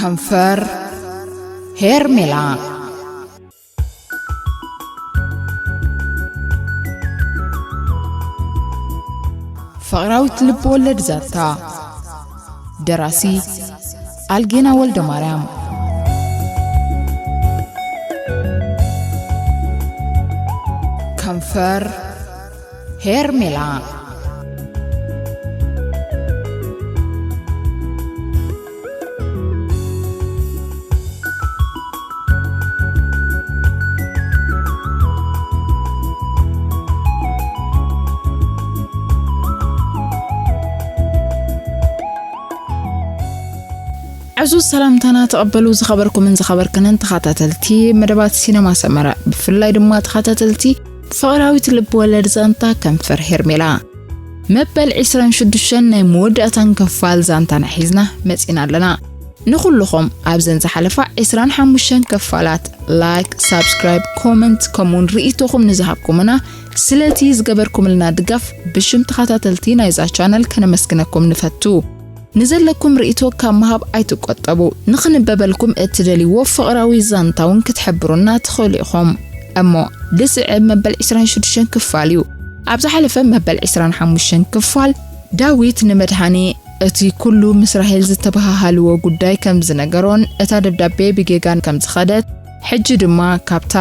ከንፈር ሄርሜላ። ፍቕራዊት ልብ ወለድ ዛንታ። ደራሲ ኣልጌና ወልደ ማርያም። ከንፈር ሄርሜላ። ዕዙዝ ሰላምታና ተቐበሉ፣ ዝኸበርኩምን ዝኸበርክንን ተኸታተልቲ መደባት ሲነማ ሰመረ፣ ብፍላይ ድማ ተኸታተልቲ ፍቕራዊት ልብ ወለድ ዛንታ ከንፈር ሄርሜላ። መበል ዕስራን ሽዱሽተን ናይ መወዳእታን ክፋል ዛንታና ሒዝና መጺና ኣለና። ንኹልኹም ኣብዘን ዝሓለፋ ዕስራን ሓሙሽተን ክፋላት ላይክ፣ ሳብስክራይብ፣ ኮመንት ከምኡውን ርእይቶኹም ንዝሃብኩምና፣ ስለቲ ዝገበርኩምልና ድጋፍ ብሽም ተኸታተልቲ ናይዛ ቻነል ከነመስግነኩም ንፈቱ። ንዘለኩም ርእይቶ ካብ ምሃብ ኣይትቆጠቡ። ንኽንበበልኩም እትደልይዎ ፍቕራዊ ዛንታ እውን ክትሕብሩና ትኽእሉ ኢኹም። እሞ ዝስዕብ መበል ዕስራን ሽዱሽተን ክፋል እዩ። ኣብ ዝሓለፈ መበል ዕስራን ሓሙሽተን ክፋል ዳዊት ንመድሃኔ እቲ ኩሉ ምስ ራሄል ዝተበሃሃልዎ ጉዳይ ከም ዝነገሮን እታ ደብዳቤ ብጌጋን ከም ዝኸደት፣ ሕጂ ድማ ካብታ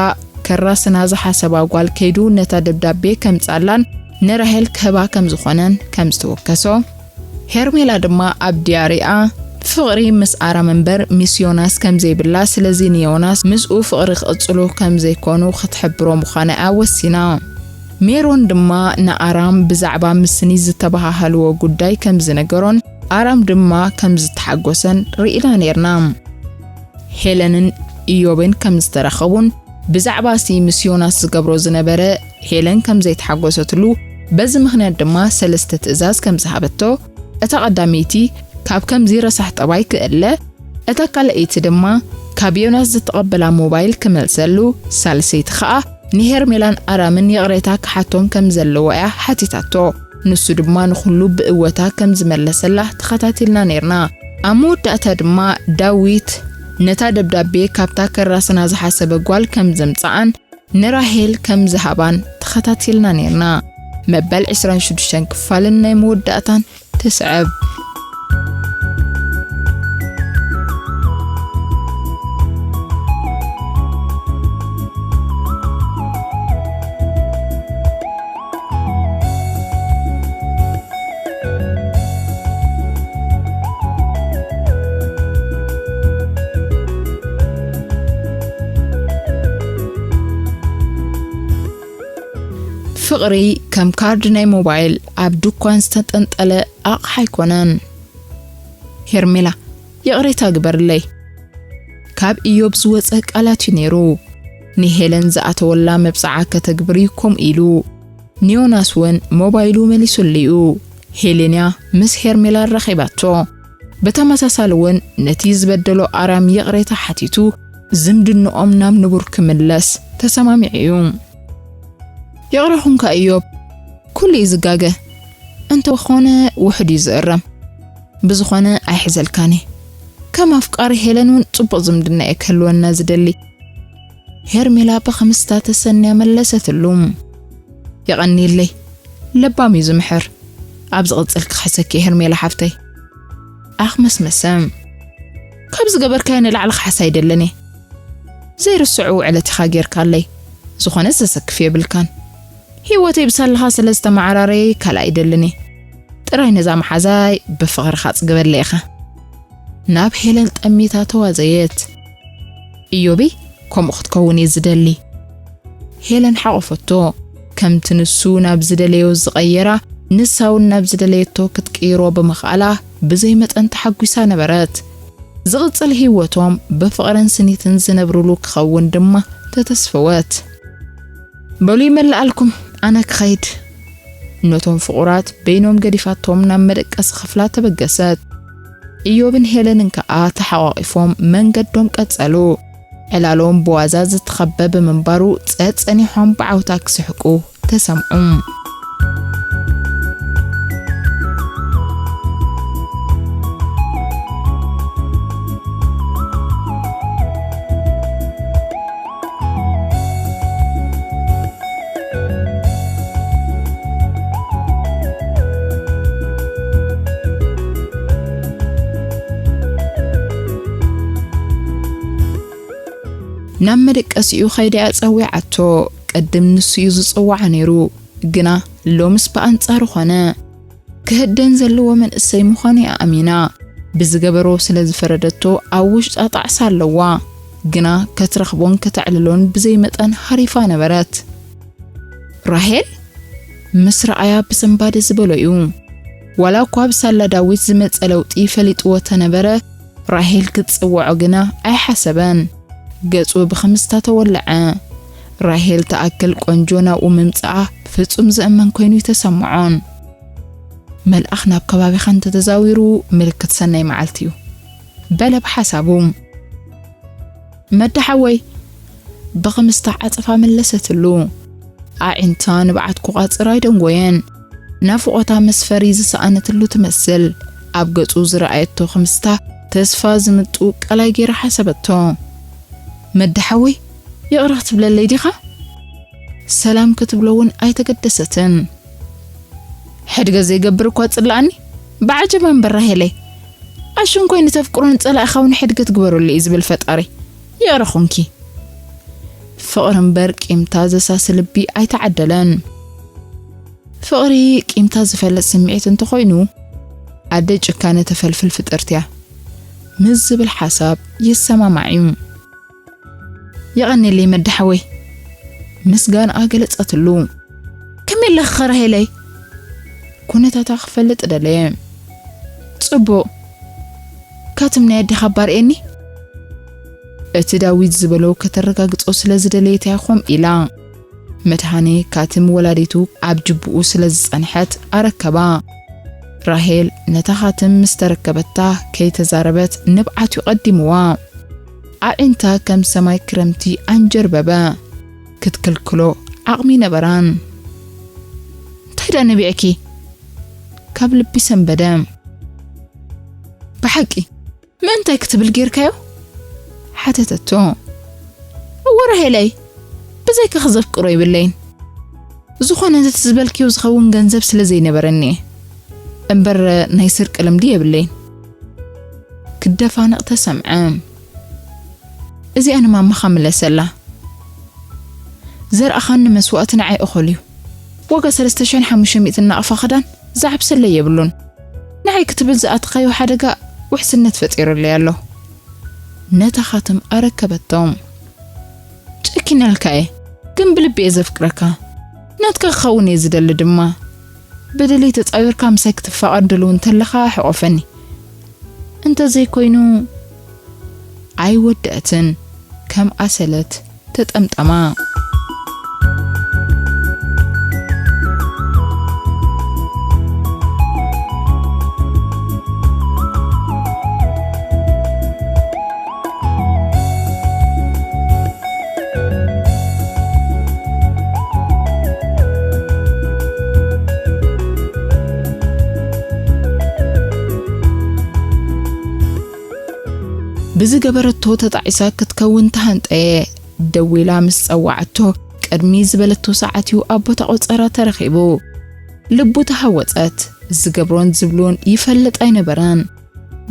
ከራስና ዝሓሰባ ጓል ከይዱ ነታ ደብዳቤ ከምጻላን ንራሄል ክህባ ከም ዝኾነን ከም ዝተወከሶ፣ ሄርሜላ ድማ ኣብ ድያሪኣ ፍቕሪ ምስ ኣራም እምበር ምስ ዮናስ ከም ዘይብላ፣ ስለዚ ንዮናስ ምስኡ ፍቕሪ ክቕጽሉ ከም ዘይኮኑ ክትሕብሮ ምዃንኣ ወሲና። ሜሮን ድማ ንኣራም ብዛዕባ ምስኒ ዝተበሃሃልዎ ጉዳይ ከም ዝነገሮን ኣራም ድማ ከም ዝተሓጎሰን ርኢና ኔርና። ሄለንን ኢዮብን ከም ዝተራኸቡን ብዛዕባ ሲ ምስ ዮናስ ዝገብሮ ዝነበረ ሄለን ከም ዘይተሓጎሰትሉ፣ በዚ ምኽንያት ድማ ሰለስተ ትእዛዝ ከም ዝሃበቶ፣ እታ ቀዳመይቲ ካብ ከምዚ ረሳሕ ጠባይ ክእለ፣ እታ ካልኣይቲ ድማ ካብ ዮናስ ዝተቐበላ ሞባይል ክመልሰሉ፣ ሳልሰይቲ ኸኣ ንሄርሜላን ኣራምን ይቕሬታ ክሓቶም ከም ዘለዎ እያ ሓቲታቶ። ንሱ ድማ ንኹሉ ብእወታ ከም ዝመለሰላ ተኸታቲልና ኔርና። ኣብ መወዳእታ ድማ ዳዊት ነታ ደብዳቤ ካብታ ከራስና ዝሓሰበ ጓል ከም ዘምጽኣን ንራሄል ከም ዝሃባን ተኸታቲልና ኔርና። መበል ዕስራን ሽዱሽተን ክፋልን ናይ መወዳእታን ትስዕብ። ፍቕሪ ከም ካርድ ናይ ሞባይል ኣብ ድኳን ዝተንጠልጠለ ኣቕሓ ኣይኮነን። ሄርሜላ፣ ይቕሬታ ግበርለይ። ካብ ኢዮብ ዝወጸ ቃላት እዩ ነይሩ። ንሄለን ዝኣተወላ መብጽዓ ከተግብር እዩ ከምኡ ኢሉ። ንዮናስ እውን ሞባይሉ መሊሱሉ እዩ። ሄሌንያ ምስ ሄርሜላ ኣራኺባቶ። ብተመሳሳሊ እውን ነቲ ዝበደሎ ኣራም ይቕሬታ ሓቲቱ ዝምድንኦም ናብ ንቡር ክምለስ ተሰማሚዑ እዩ። ይቕረ ኹንካ ኢዮብ፣ ኩሉ እዩ ዝጋገ። እንተኾነ ውሑድ እዩ ዝእረም። ብዝኾነ ኣይሕዘልካን እየ። ከም ኣፍቃሪ ሄለን እውን ጽቡቕ ዝምድና እየ ክህልወና ዝደሊ። ሄርሜላ ብኽምስታ ተሰንያ መለሰትሉ። የቐንየለይ። ለባም እዩ ዝምሕር። ኣብ ዝቕጽል ክኽሕሰኪ ሄርሜላ ሓፍተይ። ኣኽመስመሰ። ካብ ዝገበርካዮ ንላዕሊ ክሓስ ኣይደልን እየ። ዘይርስዑ ውዕለት ኢኻ ጌርካለይ። ዝኾነ ዘሰክፍ የብልካን። ህይወተይ ብሳልኻ ስለ ዝተመዓራረየ ካልእ ኣይደልን እየ። ጥራይ ነዛ መሓዛይ ብፍቕርኻ ጽግበለይ ኢኻ። ናብ ሄለን ጠሚታ ተዋዘየት። ኢዮበይ፣ ከምኡ ክትከውን እየ ዝደሊ። ሄለን ሓቖፈቶ። ከምቲ ንሱ ናብ ዝደለዮ ዝቐየራ፣ ንሳ እውን ናብ ዝደለየቶ ክትቅይሮ ብምኽኣላ ብዘይ መጠን ተሓጒሳ ነበረት። ዝቕጽል ህይወቶም ብፍቕርን ስኒትን ዝነብርሉ ክኸውን ድማ ተተስፈወት። በሉ ይመልኣልኩም፣ ኣነ ክኸይድ። ነቶም ፍቑራት በይኖም ገዲፋቶም ናብ መደቀሲ ክፍላ ተበገሰት። ኢዮብን ሄለንን ከኣ ተሓቋቒፎም መንገዶም ቀጸሉ። ዕላሎም ብዋዛ ዝተኸበ ብምንባሩ ጸጸኒሖም ብዓውታ ክስሕቁ ተሰምዑ። ናብ መደቀሲኡ ኸይዳ እያ ጸዊዓቶ። ቅድም ንሱ እዩ ዝጽውዓ ነይሩ፣ ግና ሎምስ ብኣንጻሩ ኾነ። ክህደን ዘለዎ መንእሰይ ምዃኑ እያ ኣሚና። ብዝገበሮ ስለ ዝፈረደቶ ኣብ ውሽጣ ጣዕሳ ኣለዋ፣ ግና ከትረኽቦን ከተዕልሎን ብዘይ መጠን ሃሪፋ ነበረት። ራሄል ምስ ረኣያ ብስንባደ ዝበሎ እዩ። ዋላ እኳ ብሳላ ዳዊት ዝመጸ ለውጢ ፈሊጥዎ ተነበረ፣ ራሄል ክትጽውዖ ግና ኣይሓሰበን። ገጹ ብኽምስታ ተወለዐ። ራሄል ትኣክል ቆንጆ ናብኡ ምምጻኣ ፍጹም ዝእመን ኮይኑ ይተሰምዖን። መልኣኽ ናብ ከባቢኻ እንተተዛዊሩ ምልክት ሰናይ መዓልቲ እዩ፣ በለ ብሓሳቡ። መዳ ሓወይ፣ ብኽምስታ ዓጸፋ መለሰትሉ። ኣዒንታ ንብዓት ክቋጽር ኣይደንጎየን። ናፍቖታ መስፈሪ ዝሰኣነትሉ ትመስል። ኣብ ገጹ ዝረኣየቶ ክምስታ ተስፋ ዝምጡ ቀላይ ገይራ ሓሰበቶ። መዳ ሓወይ፣ ይቕረ ክትብለለይ ዲኻ? ሰላም ክትብሎ እውን ኣይተገደሰትን። ሕድገት ዘይገብር እኳ ጽላኣኒ፣ ብዓጀባ እምበር ራሄለይ። ኣሽንኮይ ንተፍቅሮን ጸላእኻ እውን ሕድገት ግበረሉ እዩ ዝብል ፈጣሪ። ይቕረ ኹንኪ። ፍቕሪ እምበር ቂምታ ዘሳሲ ልቢ ኣይተዓደለን። ፍቕሪ ቂምታ ዝፈልጥ ስምዒት እንተኾይኑ፣ ኣደ ጭካነ ተፈልፍል ፍጥርቲ እያ ምስ ዝብል ሓሳብ ይሰማማዕ እዩ። የቐንየለይ መዳ ሓወይ፣ ምስጋናኣ ገለጸትሉ። ከመይ ኣለኺ ራሄለይ? ኩነታታ ክፈልጥ ደለየ። ጽቡቕ። ካትም ናይ ኣዴኻ እባ ርእየኒ? እቲ ዳዊት ዝበሎ ከተረጋግጾ ስለ ዝደለየት እያ ኾም ኢላ። መድሃኔ ካትም ወላዲቱ ኣብ ጅቡኡ ስለ ዝጸንሐት ኣረከባ። ራሄል ነታ ካትም ምስ ተረከበታ ከይተዛረበት ንብዓት እዩ ቀዲምዋ። ኣዒንታ ከም ሰማይ ክረምቲ ኣንጀርበበ። ክትክልክሎ ዓቕሚ ነበራን። እንታይ ደኣ ነቢዕኪ? ካብ ልቢ ሰንበደ። ብሓቂ ምእንታይ ክትብል ጌርካዮ? ሓተተቶ። እወ ራሄለይ፣ ብዘይካ ክዘፍቅሮ ይብለይን። ዝኾነ ነቲ ዝበልክዮ ዝኸውን ገንዘብ ስለ ዘይነበረኒ እየ። እምበር ናይ ስርቂ ልምዲ የብለይን። ክደፋነቕ ተሰምዐ። እዚኣ ንማማኻ ምለሰላ። ዘርእኻኒ መስዋእቲ ንዓይ እኹል እዩ። ዋጋ ሰለስተ ሽሕን ሓሙሽተ ሚእትን ናቕፋ ክዳን ዝዓብሰለይ የብሉን። ንዓይ ክትብል ዝኣተኻዮ ሓደጋ ውሕስነት ፈጢሩለይ ኣሎ። ነታ ካትም ኣረከበቶም። ጨኪነልካ እየ፣ ግን ብልቢ እየ ዘፍቅረካ። ናትካ ክኸውን እየ ዝደሊ ድማ። በደለይ ተጻዊርካ ምሳይ ክትፋቐር ድልው እንተለኻ ሕቆፈኒ። እንተዘይኮይኑ ኣይወደአትን፣ ከም ኣሰለት ተጠምጠማ። ብዝገበረቶ ተጣዒሳ ክትከውን ተሃንጠየ። ደዊላ ምስ ጸዋዓቶ፣ ቅድሚ ዝበለቶ ሰዓት እዩ ኣብ ቦታ ቆጸራ ተረኺቡ። ልቡ ተሃወጸት። ዝገብሮን ዝብሎን ይፈልጥ ኣይነበረን።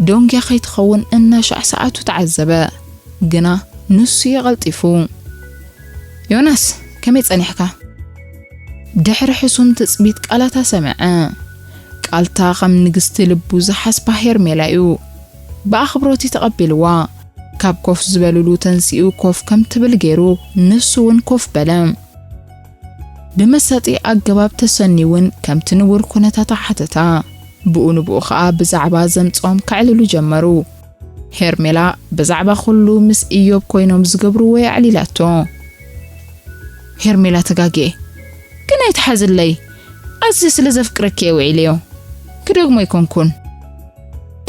ዶንግያ ከይትኸውን እናሻዕ ሰዓቱ ተዓዘበ። ግና ንሱ እዩ ቀልጢፉ። "ዮናስ፣ ከመይ ጸኒሕካ?" ድሕሪ ሕሱም ትጽቢት ቃላታ ሰምዐ። ቃልታ ከም ንግስቲ ልቡ ዝሓስባ ሄርሜላ እዩ። ብኣኽብሮት እዩ ተቐቢልዋ። ካብ ኮፍ ዝበልሉ ተንሲኡ ኮፍ ከም ትብል ገይሩ ንሱ እውን ኮፍ በለ። ብመሳጢ ኣገባብ ተሰንዩ እውን ከምቲ ንቡር ኩነታታ ሓተታ። ብኡ ንብኡ ኸኣ ብዛዕባ ዘምጽኦም ከዕልሉ ጀመሩ። ሄርሜላ ብዛዕባ ኩሉ ምስ ኢዮብ ኮይኖም ዝገብርዎ የዕሊላቶ። "ሄርሜላ፣ ተጋግየ፣ ግን ኣይትሓዝለይ። ኣዝየ ስለ ዘፍቅረኪ እየ ውዒለዮ። ክደግሞ ኣይኮንኩን።"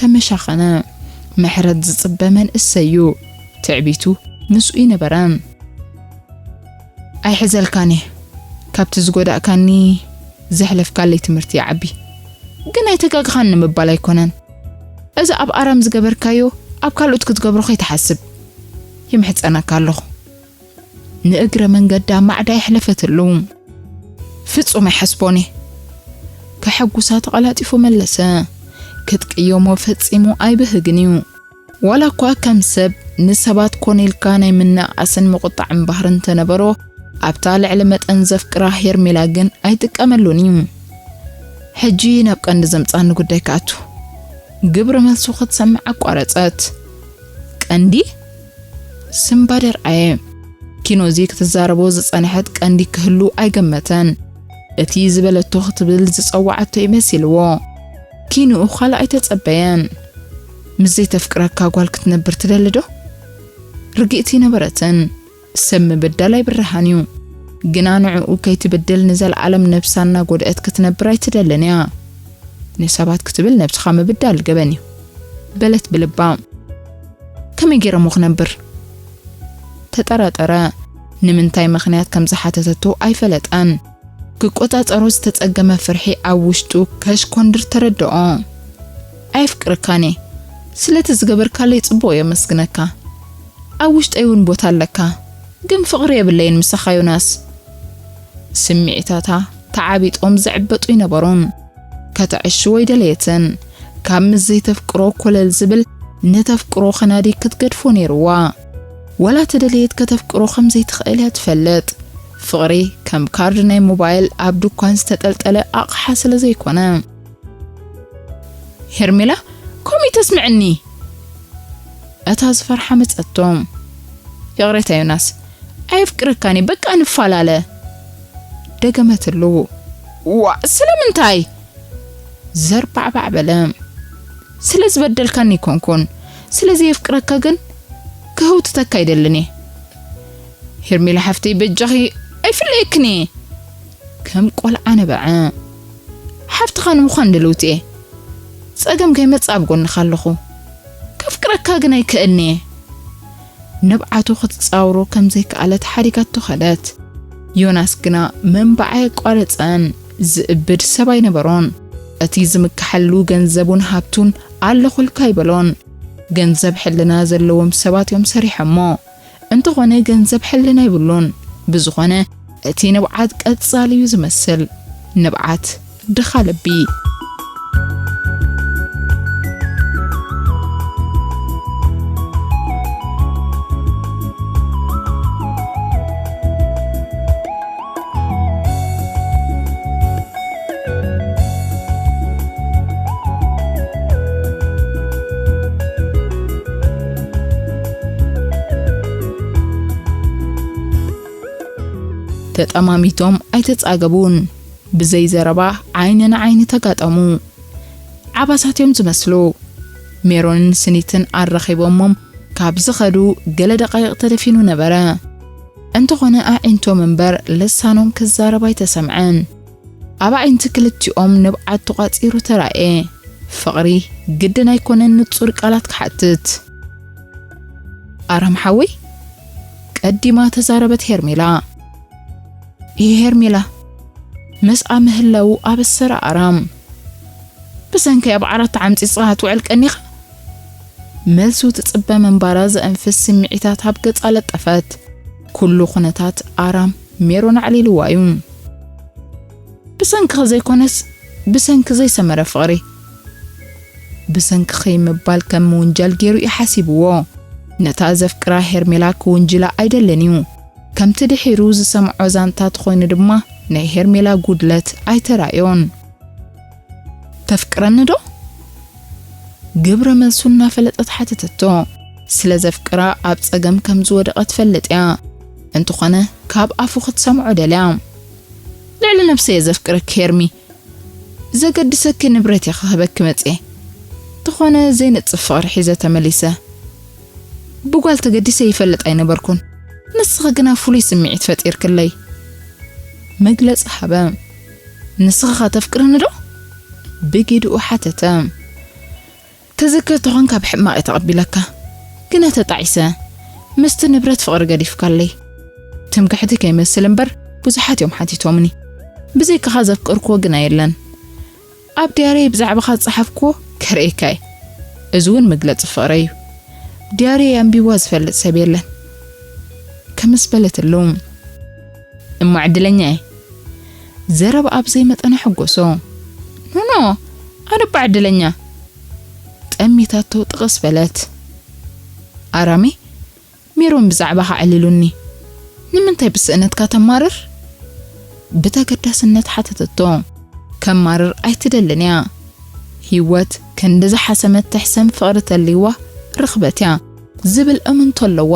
ተመሻኸነ። ምሕረት ዝጽበ መንእሰይ እዩ። ትዕቢቱ ምስኡ ይነበረ። "ኣይሕዘልካን እየ። ካብቲ ዝጎዳእካኒ ዘሕለፍካለይ ትምህርቲ ይዓቢ። ግን ኣይተጋግኻን ንምባል ኣይኮነን። እዚ ኣብ ኣራም ዝገበርካዮ ኣብ ካልኦት ክትገብሮ ከይትሓስብ። ይምሕጸነካ ኣለኹ።" ንእግረ መንገዳ ማዕዳ የሕለፈትሉ። "ፍጹም ኣይሓስቦን እየ።" ከሐጉሳ ተቐላጢፉ መለሰ። ክትቅየሞ ፈጺሙ ኣይብህግን እዩ። ዋላ እኳ ከም ሰብ ንሰባት ኮነ ኢልካ ናይ ምንእኣስን ምቑጣዕን ባህሪ እንተነበሮ፣ ኣብታ ልዕሊ መጠን ዘፍቅራ ሄርሜላ ግን ኣይጥቀመሉን እዩ። ሕጂ ናብ ቀንዲ ዘምጻኒ ጉዳይ ክኣቱ። ግብረ መልሱ ክትሰምዕ ኣቋረጸት። ቀንዲ? ስምባ ደርኣየ። ኪኖዚ ክትዛረቦ ዝጸንሐት ቀንዲ ክህሉ ኣይገመተን። እቲ ዝበለቶ ክትብል ዝጸዋዓቶ ይመሲልዎ። ኪንኡ ካልእ ኣይተጸበየን። ምስ ዘይተፍቅረካ ጓል ክትነብር ትደሊ ዶ? ርግእቲ ነበረትን። ሰብ ምብዳል ኣይብርሃን እዩ። ግና ንዕኡ ከይትብድል ንዘለኣለም ነብሳ እናጎድአት ክትነብር ኣይትደልን እያ። ንሰባት ክትብል ነብስኻ ምብዳል ገበን እዩ። በለት ብልባ። ከመይ ገይረ እሞ ክነብር? ተጠራጠረ። ንምንታይ ምኽንያት ከም ዝሓተተቶ ኣይፈለጠን። ክቆጻጸሮ ዝተጸገመ ፍርሒ ኣብ ውሽጡ ከሽኮንድር ተረድኦ። ኣየፍቅረካን እየ። ስለቲ ዝገበርካለይ ጽቡቕ የመስግነካ። ኣብ ውሽጠይ እውን ቦታ ኣለካ። ግን ፍቕሪ የብለይን ምሳኻ ዮናስ። ስምዒታታ ተዓቢጦም ዝዕበጡ ይነበሩን። ከተዕሽዎ ኣይደለየትን። ካብ ምስ ዘይተፍቅሮ ኮለል ዝብል ነተፍቅሮ ከናዲ ክትገድፎ ነይርዋ። ወላ ተደለየት ከተፍቅሮ ከም ዘይትኽእል እያ ትፈልጥ። ፍቕሪ ከም ካርድ ናይ ሞባይል ኣብ ድኳን ዝተጠልጠለ ኣቕሓ ስለ ዘይኮነ። ሄርሜላ፣ ከምኡ ተስምዕኒ። እታ ዝፈርሓ መጸቶም። ይቕሬታ ዮናስ፣ ኣየፍቅረካን እየ፣ በቃ ንፈላለ። ደገመትሉ። ዋ፣ ስለምንታይ? ዘርባዕባዕ በለ። ስለ ዝበደልካኒ ኣይኮንኩን፣ ስለ ዘየፍቅረካ ግን ክህውትተካ ኣይደልን እየ። ሄርሜላ ሓፍተይ፣ በጃኺ ኣይፍለየክን እየ። ከም ቆልዓ ነበዐ። ሓፍትኻ ንምዃን ድልውቲ እየ። ጸገም ከይመጽእ ኣብ ጎንኻ ኣለኹ። ከፍቅረካ ግን ኣይክእልን እየ። ንብዓቱ ክትጻውሮ ከም ዘይከኣለት ሓዲጋቶ ኸደት። ዮናስ ግና መንባዕ ኣየቋረጸን። ዝእብድ ሰብ ኣይነበሮን። እቲ ዝምከሓሉ ገንዘቡን ሃብቱን ኣለኹልካ ኣይበሎን። ገንዘብ ሕልና ዘለዎም ሰባት እዮም ሰሪሖሞ። እንተኾነ ገንዘብ ሕልና ኣይብሉን። ብዝኾነ እቲ ንብዓት ቀጻሊ እዩ ዝመስል። ንብዓት ድኻ ልቢ። ተጠማሚቶም ኣይተጻገቡን። ብዘይ ዘረባ ዓይኒ ንዓይኒ ተጋጠሙ። ዓባሳት እዮም ዝመስሉ። ሜሮንን ስኒትን ኣራኺቦሞም ካብ ዝኸዱ ገለ ደቃይቕ ተደፊኑ ነበረ። እንተኾነ ኣዒንቶም እምበር ልሳኖም ክዛረብ ኣይተሰምዐን። ኣብ ኣዒንቲ ክልቲኦም ንብዓት ተቋጺሩ ተራእየ። ፍቕሪ ግድን ኣይኮነን ንጹር ቃላት ክሓትት። ኣራም ሓወይ? ቀዲማ ተዛረበት ሄርሜላ። ይሄ ሄርሜላ፣ ምስኣ ምህላዉ ኣበሰረ ኣራም። ብሰንከይ ኣብ ዓራት ተዓምጺጽኻ ትውዕል ቀኒኻ? መልሱ ትጽበ ምንባራ ዘእንፍስ ስምዒታት ኣብ ገጻ ለጠፈት። ኩሉ ኩነታት ኣራም ሜሮን ኣዕሊልዋ እዩ። ብሰንክኺ ዘይኮነስ፣ ብሰንኪ ዘይሰመረ ፍቕሪ። ብሰንክኺ ምባል ከም ምውንጃል ገይሩ እዩ ሓሲብዎ። ነታ ዘፍቅራ ሄርሜላ ክውንጅላ ኣይደልን እዩ። ከምቲ ድሒሩ ዝሰምዖ ዛንታ ተኾይኑ ድማ ናይ ሄርሜላ ጉድለት ኣይተራእዮን። "ተፍቅረኒ ዶ?" ግብረ መልሱ እናፈለጠት ሓተተቶ። ስለ ዘፍቅራ ኣብ ጸገም ከም ዝወደቐ ትፈልጥ እያ። እንተኾነ ካብ ኣፉ ክትሰምዖ ደልያ። "ልዕሊ ነብሰይ እየ ዘፍቅረኪ ሄርሚ። ዘገድሰኪ ንብረት እየ ክህበኪ መጽየ። እንተኾነ ዘይነጽፍ ፍቕሪ ሒዘ ተመሊሰ። ብጓል ተገዲሰ ይፈልጥ ኣይነበርኩን። ንስኺ ግና ፍሉይ ስምዒት ፈጢርክለይ።" መግለጺ ሃበ። "ንስኺ ኸ ተፍቅርኒ ዶ?" ብጊድኡ ሓተተ። "ተዘክር ተኾንካ ብሕማቕ እየ ተቐቢለካ። ግና ተጣዒሰ። ምስቲ ንብረት ፍቕሪ ገዲፍካለይ። ትምክሕቲ ከይመስል እምበር ብዙሓት እዮም ሓቲቶምኒ። ብዘይካኻ ዘፍቀርክዎ ግና የለን። ኣብ ድያርየይ ብዛዕባኻ ዝጸሓፍክዎ ከርእየካ እየ። እዚ እውን መግለጺ ፍቕረይ እዩ። ድያርየይ ኣንቢብዋ ዝፈልጥ ሰብ የለን።" ከምስ በለትሉ። "እሞ ዕድለኛ እየ።" ዘረባ ኣብ ዘይመጠን ኣሐጎሶ። "ኖኖ፣ ኣነ እባ ዕድለኛ።" ጠሚታቶ ጥቕስ በለት። "ኣራሚ፣ ሜሮን ብዛዕባኻ ኣዕሊሉኒ። ንምንታይ ብስእነትካ ተማርር? ብተገዳስነት ሓተተቶ። ከማርር ኣይትደልን እያ። ህይወት ክንዲ ዝሓሰመት ትሕሰም፣ ፍቕሪ ተልይዋ ርኽበት እያ ዝብል እምንቶ ኣለዋ።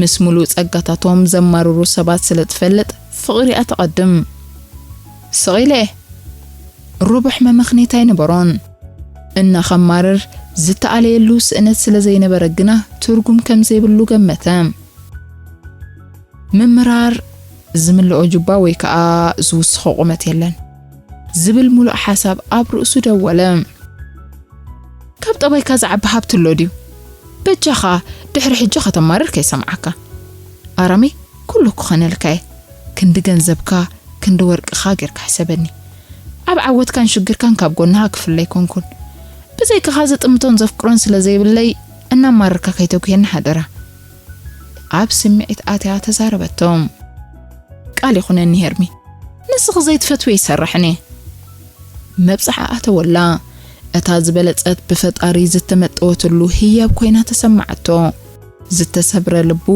ምስ ሙሉእ ጸጋታቶም ዘማርሩ ሰባት ስለ ትፈልጥ ፍቕሪ እያ ትቐድም። ስቕ ኢለ እየ። ርቡሕ መመኽኔት ኣይነበሮን። እና ከማርር ዝተኣለየሉ ስእነት ስለ ዘይነበረ ግና ትርጉም ከም ዘይብሉ ገመተ። ምምራር ዝምልኦ ጁባ ወይ ከኣ ዝውስኾ ቁመት የለን ዝብል ሙሉእ ሓሳብ ኣብ ርእሱ ደወለ። ካብ ጠባይካ ዝዓቢ ሃብቲ ኣሎ ድዩ? በጃኻ ድሕሪ ሕጂ ከተማርር ከይሰምዓካ። ኣራሚ፣ ኩሉ ክኾነልካ እየ። ክንዲ ገንዘብካ፣ ክንዲ ወርቅኻ ጌርካ ሕሰበኒ። ኣብ ዓወትካን ሽግርካን ካብ ጎንኻ ክፍለ ኣይኮንኩን። ብዘይካኻ ዝጥምቶን ዘፍቅሮን ስለ ዘይብለይ፣ እናማረርካ ከይተጉሄኒ ሓደራ። ኣብ ስምዒት ኣትያ ተዛረበቶ። ቃል ይኹነኒ ሄርሚ፣ ንስኺ ዘይትፈትዊ ይሰርሕን እየ። መብጽዓ ኣተወላ። እታ ዝበለጸት ብፈጣሪ ዝተመጠወትሉ ህያብ ኮይና ተሰማዓቶ። ዝተሰብረ ልቡ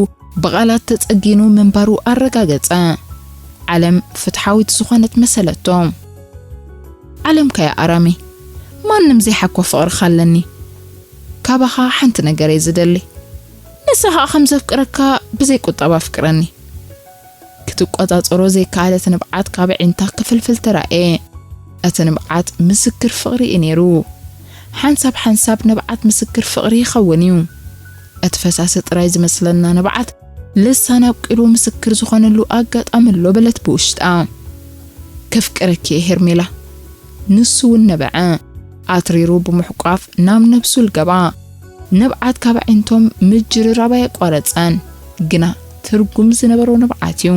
ብቓላት ተጸጊኑ ምንባሩ ኣረጋገጸ። ዓለም ፍትሓዊት ዝኾነት መሰለቶ። ዓለም ከያ ኣራሚ፣ ማንም ዘይሓኮ ፍቕርኻ ኣለኒ። ካባኻ ሓንቲ ነገር እየ ዝደሊ። ንሳ ኸኣ ከም ዘፍቅረካ ብዘይ ቁጠባ ኣፍቅረኒ። ክትቆጻጸሮ ዘይከኣለት ንብዓት ካብ ኣዒንታ ክፍልፍል ተራእየ። እቲ ንብዓት ምስክር ፍቕሪ እዩ ነይሩ። ሓንሳብ ሓንሳብ ንብዓት ምስክር ፍቕሪ ይኸውን እዩ። እቲ ፈሳሲ ጥራይ ዝመስለና ንብዓት ልሳን ኣብቂሉ ምስክር ዝኾነሉ ኣጋጣሚ ኣሎ በለት ብውሽጣ። ከፍቅረኪ እየ ሄርሜላ። ንሱ እውን ነበዐ። ኣትሪሩ ብምሕቋፍ ናብ ነብሱ ልገባ። ንብዓት ካብ ኣዒንቶም ምጅርራብ ኣየቋረጸን፣ ግና ትርጉም ዝነበሮ ንብዓት እዩ።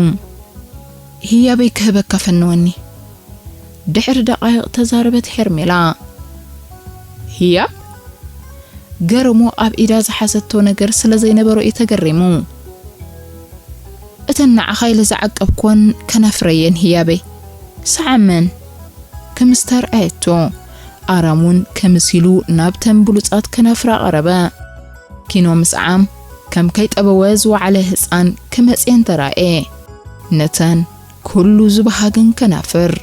ህያበይ ክህበካ ፈነወኒ። ድሕሪ ደቓይቕ ተዛረበት ሄርሜላ። ህያብ? ገረሞ ኣብ ኢዳ ዝሓዘቶ ነገር ስለ ዘይነበሮ እዩ ተገሪሙ። እተን ንዓኻ ኢለ ዝዓቀብኩወን ከናፍረየን ህያበይ። ሰዓመን። ክምስታ ኣርኣየቶ። ኣራም እውን ከምስ ኢሉ ናብተን ብሉጻት ከናፍራ ቀረበ። ኪኖ ምስዓም ከም ከይጠበወ ዝወዓለ ህጻን ክመጽየን ተራእየ። ነተን ኩሉ ዝበሃገን ከናፍር።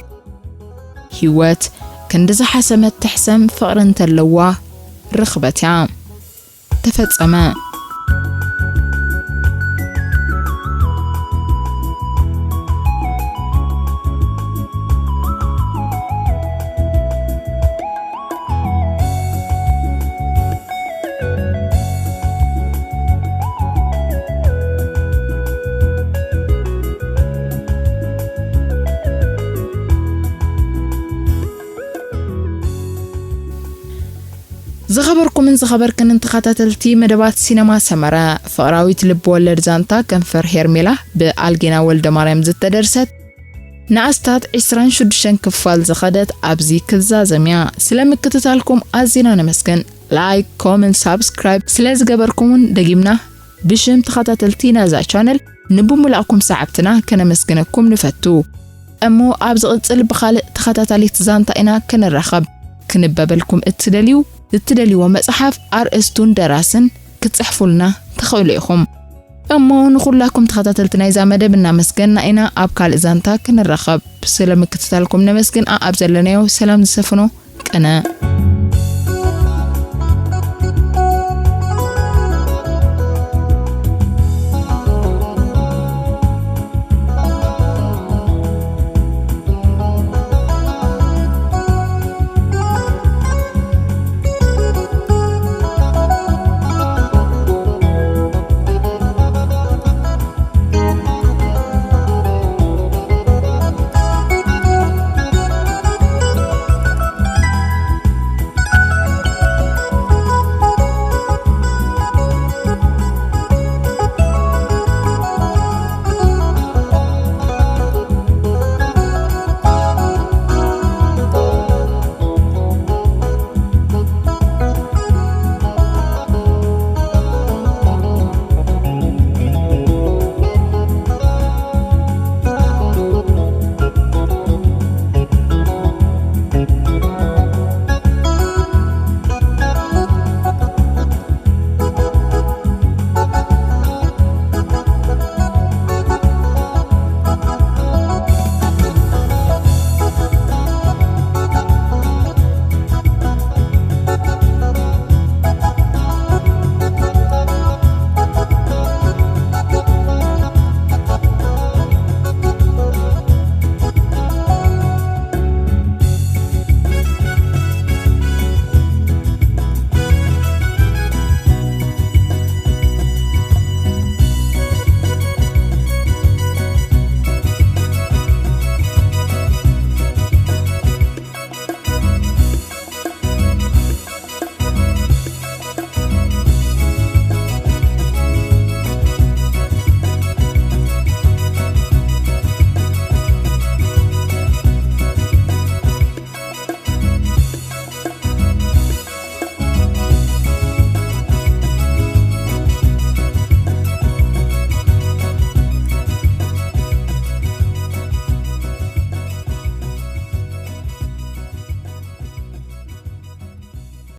ህይወት ክንዲ ዝሓሰመት ትሕሰም፣ ፍቕሪ እንተለዋ ርኽበት እያ። ተፈጸመ። ዝኸበርኩምን ዝኸበርክንን ተኸታተልቲ መደባት ሲነማ ሰመረ፣ ፍቕራዊት ልብ ወለድ ዛንታ ከንፈር ሄርሜላ ብኣልጌና ወልደ ማርያም ዝተደርሰት፣ ንኣስታት ዕስራን ሽዱሽተን ክፋል ዝኸደት ኣብዚ ክዛዘም እያ። ስለ ምክትታልኩም ኣዚና ነመስግን። ላይክ፣ ኮመንት፣ ሳብስክራይብ ስለ ዝገበርኩምን ደጊምና ብሽም ተኸታተልቲ ናይዛ ቻነል ንብሙላእኩም ሰዓብትና ከነመስግነኩም ንፈቱ። እሞ ኣብ ዝቕጽል ብኻልእ ተኸታታሊት ዛንታ ኢና ክንራኸብ። ክንበበልኩም እትደልዩ፣ እትደልይዎ መጽሓፍ ኣርእስቱን ደራስን ክትጽሕፉልና ትኽእሉ ኢኹም። እሞ ንኹላኩም ተኸታተልቲ ናይዛ መደብ እናመስገንና ኢና። ኣብ ካልእ ዛንታ ክንራኸብ። ስለ ምክትታልኩም ነመስግን። ኣኣብ ዘለናዮ ሰላም ዝሰፍኖ ቅነ።